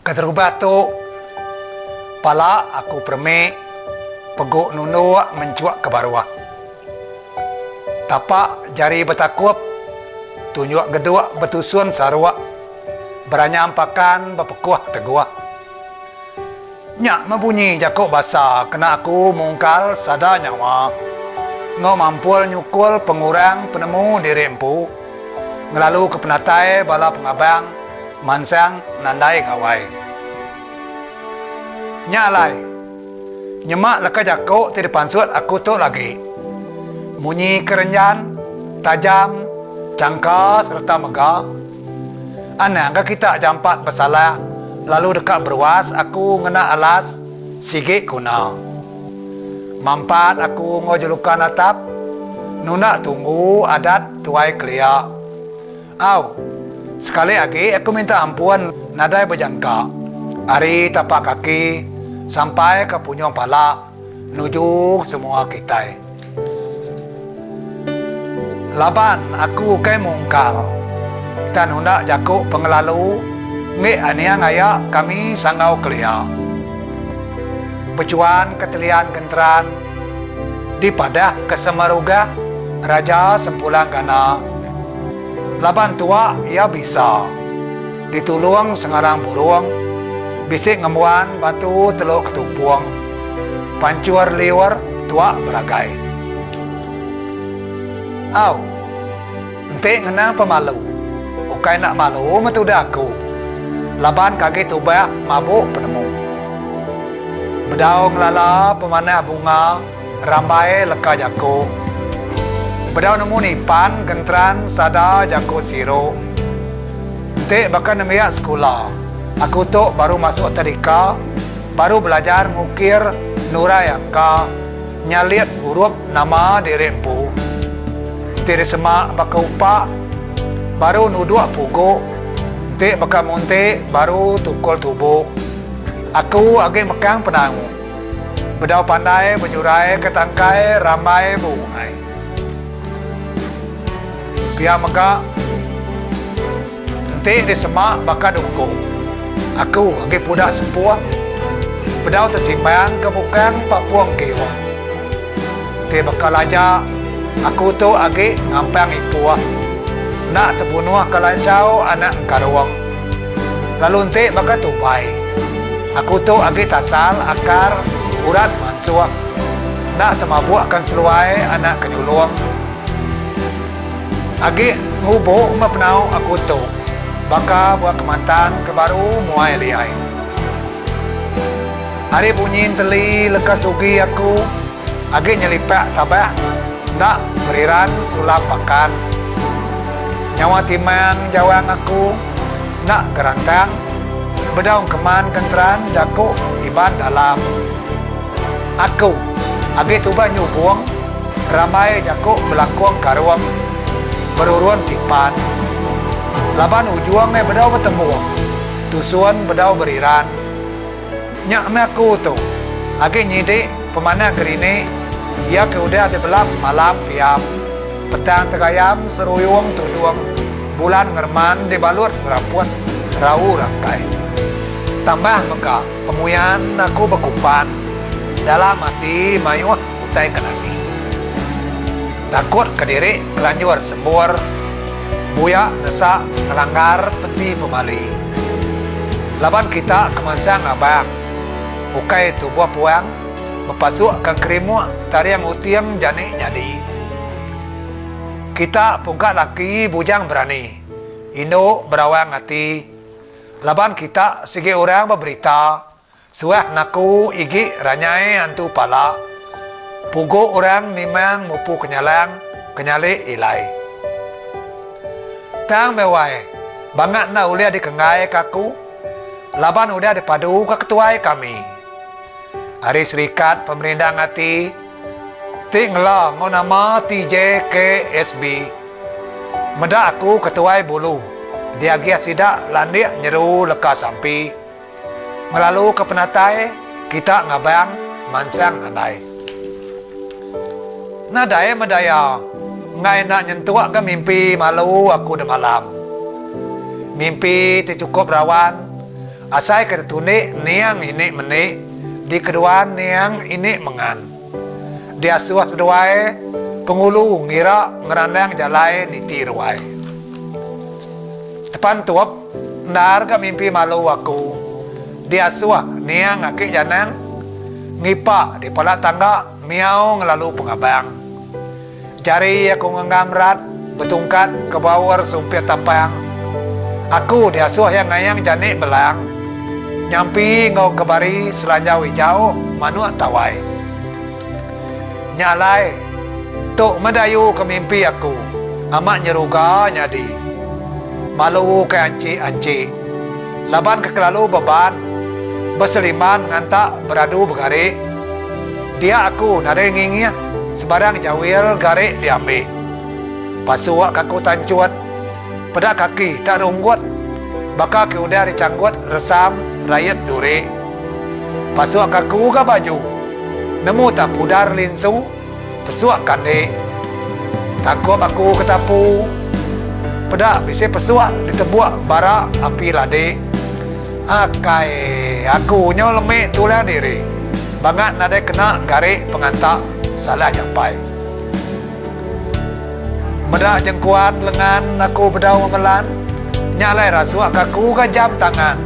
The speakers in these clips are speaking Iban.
Keterubah tu, pala aku peremik pegu nunduk menchuk ke baruh. Tapak jari betakup, tunjuk geduk betusun saruk, beranyam pakan bepekuh teguh. Nya meh bunyi jaku basa kena aku mungkal sada nyawa enggau mampul nyukul pengurang penemu diri empu ngelalu ke penatai bala pengabang mansang nandai gawai. Nya alai, nyema leka jaku ti dipansut aku tu lagi munyi ke renjan, tajam, changka sereta mega. Anang ga kita jampat besalah lalu deka beruas aku ngena alas sigi kuna. Mampat aku enggau jelukan atap nunda tunggu adat tuai kelia. Au, sekali agi aku minta ampun nadai bejangka ari tapak kaki sampai ke punyung pala. Nuju semua kitai. Laban aku ukai mungkal tang nunda jaku pengelalu enggi aniang aya kami sanggau kelia. Bechuan ke telian genteran dipadah ke Semerugah Raja Sempulang Gana laban tuak iya bisa. Ditulung sengalang burung, bisi ngembuan batu telu ketupung, panchur liur tuak beragai. Au, enti ngenang pemalu, ukai enda malu meh tudah aku, laban ke agi tubah mabuk penemu. Bedau ngelala pemanah bunga rambai leka jaku. Bedau nemu nipan genteran sada jaku siru. Enti baka nembiak sekula, aku tu baru masuk tadika, baru belajar ngukir nurai angka, nyalit hurup nama diri empu. Enti disema baka upa, baru nuduk pugu, enti baka munti baru tukul tubu. Aku agi mekang penau, bedau pandai bejurai ke tangkai rambai bungai. Pia mega, enti disema baka duku, aku agi puda sempuh, bedau tesimbang ke bukang papung kiuh. Enti baka laja, aku tu agi ngampang ipuh, enda tebunuh ke lanchau anak engkarung. Lalu enti baka tubai, aku tu agi tasal akar urat mansuh, enda temabuk kan seluai anak kenyulung. Agi ngubu meh penau aku tu baka buah kemantan ke baru muai liai. Ari bunyi enteli leka sugi aku agi nyelipak tabak enda beriran sulam pakan. Nyawa timang jawang aku enda gerantang bedau engkeman genteran jaku Iban dalam. Aku agi tubah nyubung rambai jaku belangkung karung berurun tipan laban ujung meh bedau betembung tusun bedau beriran. Nya meh aku tu agi nyidi pemanah gerini iya ke udah dibelap malam piam petang tegayam seruyung tudung bulan ngereman dibalut seraput rau rangkai. Tambah mega. Pemuyan aku bekupan dalam ati mayuh utai ke nangi. Takut ke diri kelanjur sembur, buya nesa ngelanggar peti pemali. Laban kita ke mansang abang, ukai tubuh puang bepasuk ke engkerimuk taring uting jani nyadi. Kita pungka laki bujang berani, indu berawang ati. Laban kita sigi orang beberita, suah ngaku igi ranyai antu pala, pugu orang nimang mupu kenyalang kenyali ilai. Tang meh wai, bangat enda ulih dikenggai ka aku laban udah dipadu ka ketuai kami. Ari Serikat Pemerindang Ati ti ngela enggau nama TJKSB. Meda aku ketuai bulu diagih sida landik nyeru leka sampi. Ngelalu ke penatai kita ngabang mansang nadai. Nadai medaya enggai enda nyentuk ga mimpi malu aku demalam. Mimpi ti chukup rawan. Asai ke ditundi niang ini meni dikeduan niang ini mengan. Diasuh seduai pengulu ngira ngerandang jalai niti ruai. Tepantup endar ga mimpi malu aku diasuh niang aki janang ngipa di pala tangga miau ngelalu pengabang. Jari aku ngenggam rat betungkat ke baur sumpit tapang. Aku diasuh iya ngayang jani belang nyampi enggau kebari selanjau ijau manuk tawai. Nya alai, tu meh dayu ke mimpi aku amat nyeruga nyadi. Malu ke anchi-anchi laban ke kelalu beban beselimban nganta beradu begari. Dia aku nadai ngingih sebarang jawil gari diambi. Pasuk aku tanchut, peda kaki tak runggut baka ke udah dichanggut resam rayet duri. Pasuk aku ga baju, nemu tak pudar linsu pesuk kandi. Tangkup aku ke tapu, peda bisi pesuk ditebuk bara api ladi. Akai, aku nyau lemi tulang diri bangat nadai kena gari penganta salah nyapai. Meda jengkuan lengan aku bedau memelan, nya alai rasuk ka aku ga jam tangan.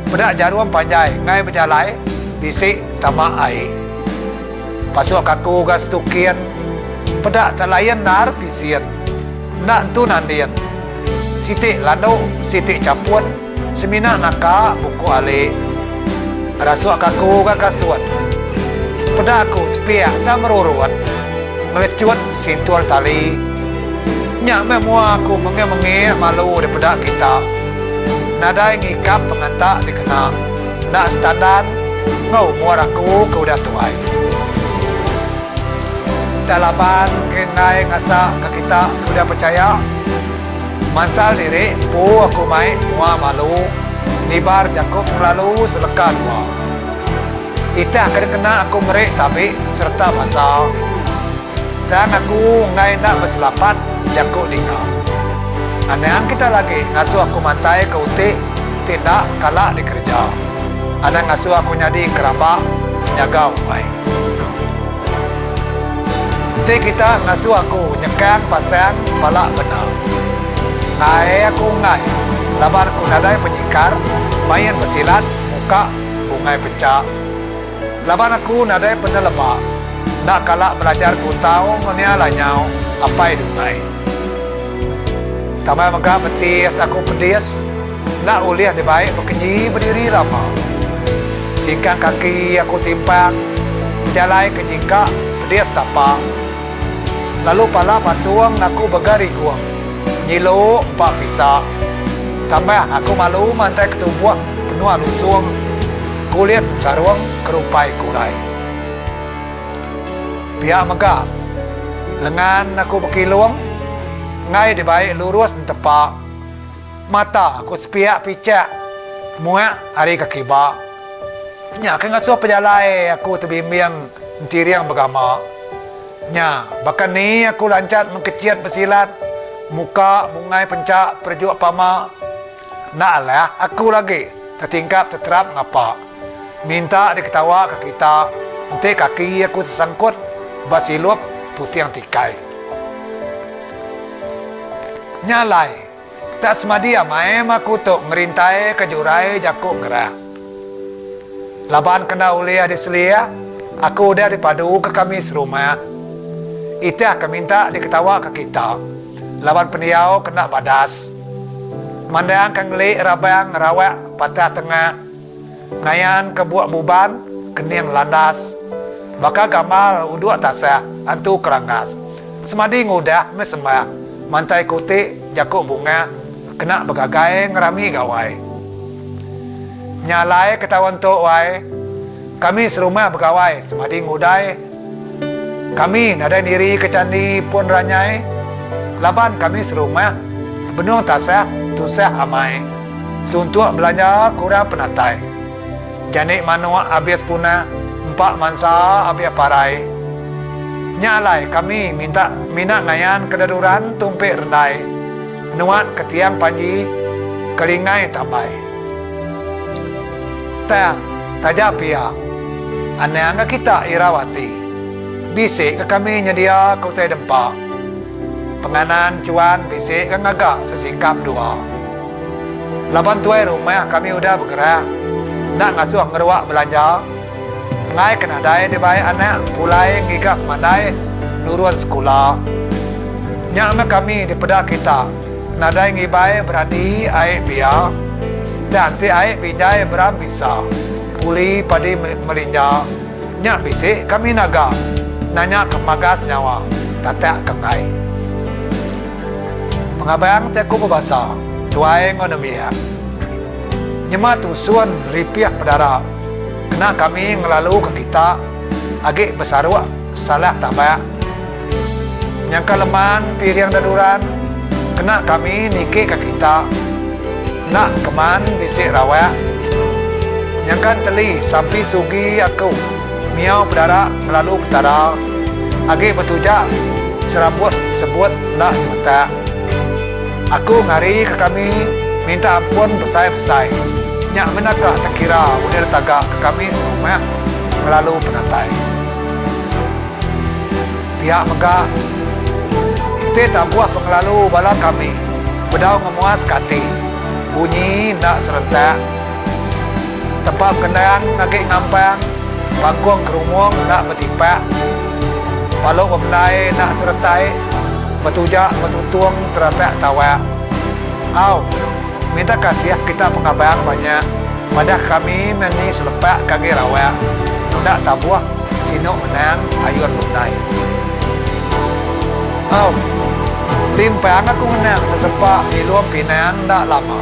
Peda jarum panjai enggai bejalai bisi tama ai. Pasuk ka aku ga setukin, peda tak lain endar pisin, enda entu nanding. Siti landu, siti chaput. Semina naka buku ali. Rasuk aku ga kasut. Peda aku sepiak tang merurut ngelecut sintul tali. Nya meh mua aku mengih-mengih malu dipeda kita. Nadai ngikap penganta dikena enda setandan enggau umur aku ke udah tuai. Tang laban ke enggai ngasa ke kita ke udah pechaya. Mansal diri empu aku mai mua malu nibar jaku pengelalu seleka dua. Itah ke dikena aku meri tabi sereta basa. Tang aku enggai enda beselapat jaku dinga. Anang kita lagi ngasuh aku mantai ke uti ti enda kala dikereja. Anang ngasuh aku nyadi keramba nyaga umai. Enti kita ngasuh aku nyekang pasang pala bena. Enggai aku enggai laban aku nadai penyikar main besilat muka bungai pencha. Laban aku nadai peneleba enda kala belajar kuntau ngenia lanyau apai dungai. Tambah mega betis aku pedis enda ulih dibai bekenyi bediri lama. Singkang kaki aku timpang bejalai ke jingka pedis tapa. Lalu pala patung aku bega rigung nyilu empa pisa. Tambah aku malu mantai ke tubuh penuh lusung kulit sarung kerupai kurai. Pia mega lengan aku bekilung enggai dibai lurus entepa. Mata aku sepiak pichak muak ari ke kiba. Nya ke ngasuh pejalai aku tebimbing entiring begama. Nya, baka ni aku lanchat mengkechit besilat muka bungai pencha perejuk pama. Enda alah aku lagi tetingkap teterap ngapa. Minta diketawa ke kita enti kaki aku tesangkut ba silup puting tikai. Nya alai. Tak semadi amai meh aku tu ngerintai ke jurai jaku ngerah. Laban kena ulih diselia, aku udah dipadu ke kami serumah. Itah ke minta diketawa ke kita, laban pendiau kena badas. Mandang ke ngeli rabang ngerawak patah tengah. Ngayan ke buak buban kening landas baka gamal uduk tasah antu kerangas semadi ngudah meh sembah mantai kuti jaku bungah kena begagai ngerami gawai. Nya alai ke taun tu wai kami serumah begawai semadi ngudai kami nadai niri ke candi pun ranyai laban kami serumah benung tasah tusah amai. Suntuk belanja kurang penatai. Janik manuk abis punah empa mansa abih parai. Nya alai kami minta mina ngayan ke deduran tumpi rendai nuat ke tiang panji kelingai tambai. Tang, taja pia, anang ga kita irau ati. Bisi ga kami nyedia ke utai dempa. Penganan chuan bisi ga ngaga sesikap dua. Laban tuai rumah kami udah begerah enda ngasuh ngeruak belanja, enggai ke nadai dibai anak pulai ngiga pemandai nurun sekula. Nya meh kami dipeda kita nadai ngibai berandi ai bia tang enti ai binjai beram bisa puli padi melinja nya bisi kami naga nanya ke magas nyawa tatak ke enggai. Pengabang ti aku bebasa tuai enggau nembiak. Nyema tusun ripih pedara kena kami ngelaluka kita agi besaruk salah tabak. Nyangka leman piring deduran kena kami nikika kita enda keman bisi rawak. Nyangka enteli sampi sugi aku miau pedara ngelalu Petara agi betujak serabut sebut enda nyemetak. Aku ngarika kami minta ampun besai-besai nya meh naka tekira ulih ditaga ke kami serumah ngelalu penatai. Pia mega, enti tabuh pengelalu bala kami bedau ngemuaska ati, bunyi enda serentak. Tempa begendang agi ngampang, pangkung kerumung enda betipak, palu bebendai enda seretai, betuja betutung teratak tawak. Au, minta kasih kita pengabang banyak madah kami meh ni selepak ke agi rawak nunda tabuh sinu menang ayun lundai. Au, limpang aku ngenang sesepa ilum pinang enda lama.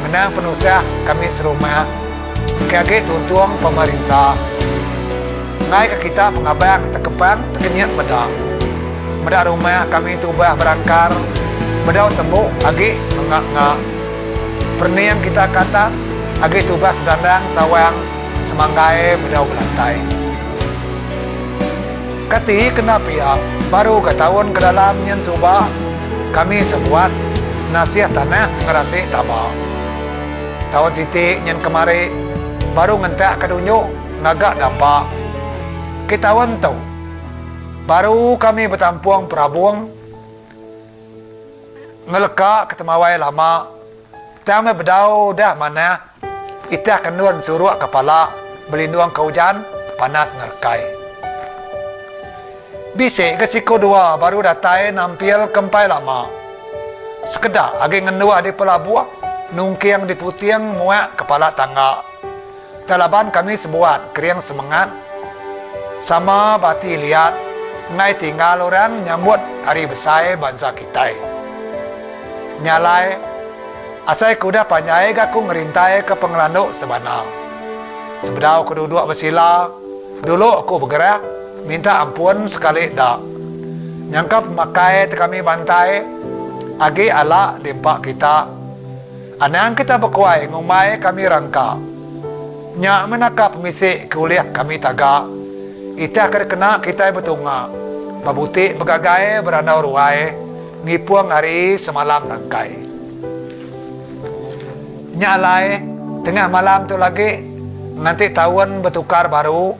Ngenang penusah kami serumah ke agi tuntung pemerinsa. Enggai ke kita pengabang tekepang tekenyit meda. Meda rumah kami tubah berangkar bedau tembu agi menga-nga. Perening kita ke atas agi tubah sedandang sawang semanggai bedau belantai. Kati kena pia baru ga taun ke dalam nyin suba kami sebuat nasih tanah ngerasi taba. Taun siti nyin kemari baru ngentak ke dunyu ngaga dampa. Ke taun tu baru kami betampung perabung ngeleka ke temawai lama tang meh bedau dah manah. Itah ke endur ensuruk ke pala belindung ke ujan panas ngerekai. Bisi ke siku dua baru datai nampil ke empai lama. Sekeda agi ngenduh di pelabuh nungking di puting muak ke pala tangga. Tang laban kami sebuat kering semengat sama ba ati liat enggai tinggal orang nyambut hari besai bansa kitai. Nya alai. Asai ke udah panjai ga aku ngerintai ke pengelandu sebana. Sebedau ke duduk besila, dulu aku begerak minta ampun sekali da. Nyangka pemakai ti kami bantai agi ala diempa kita. Anang kita bekuai ngumbai kami rangka. Nya meh naka pemisi ke ulih kami taga. Itah ke dikena kitai betunga, bebuti begagai berandau ruai ngipung hari semalam rangkai. Nya alai, tengah malam tu lagi nganti taun betukar baru,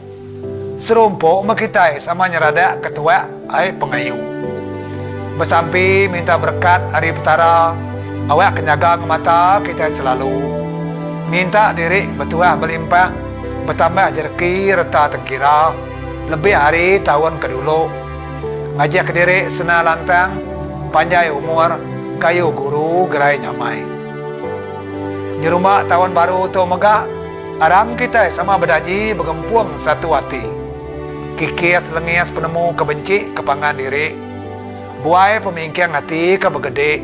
serumpu meh kitai sama nyeradak ke tuak ai pengayu. Besampi minta berekat ari Petara awak ke nyaga ngemata kitai selalu. Minta diri betuah belimpah betambah jereki reta tengkira lebih ari taun ke dulu. Ngajih kediri senang lantang, panjai umur, gayu guru gerai nyamai. Nyerumba taun baru tu mega, aram kitai sama bedanji begempung satu ati. Kikis lengis penemu ke benci ke pangan diri. Buai pemingking ati ke begedi.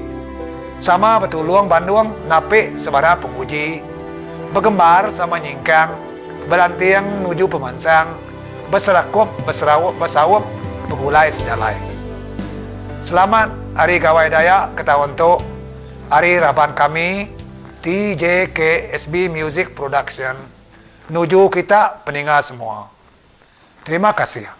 Sama betulung bandung napi sebarang penguji. Begembar sama nyingkang, belanting nuju pemansang. Beserakup, beseraup, besaup, begulai sejalai. Selamat Hari Gawai Dayak ke taun tu ari raban kami TJKSB Music Production nuju kita peninga semua. Terima kasih.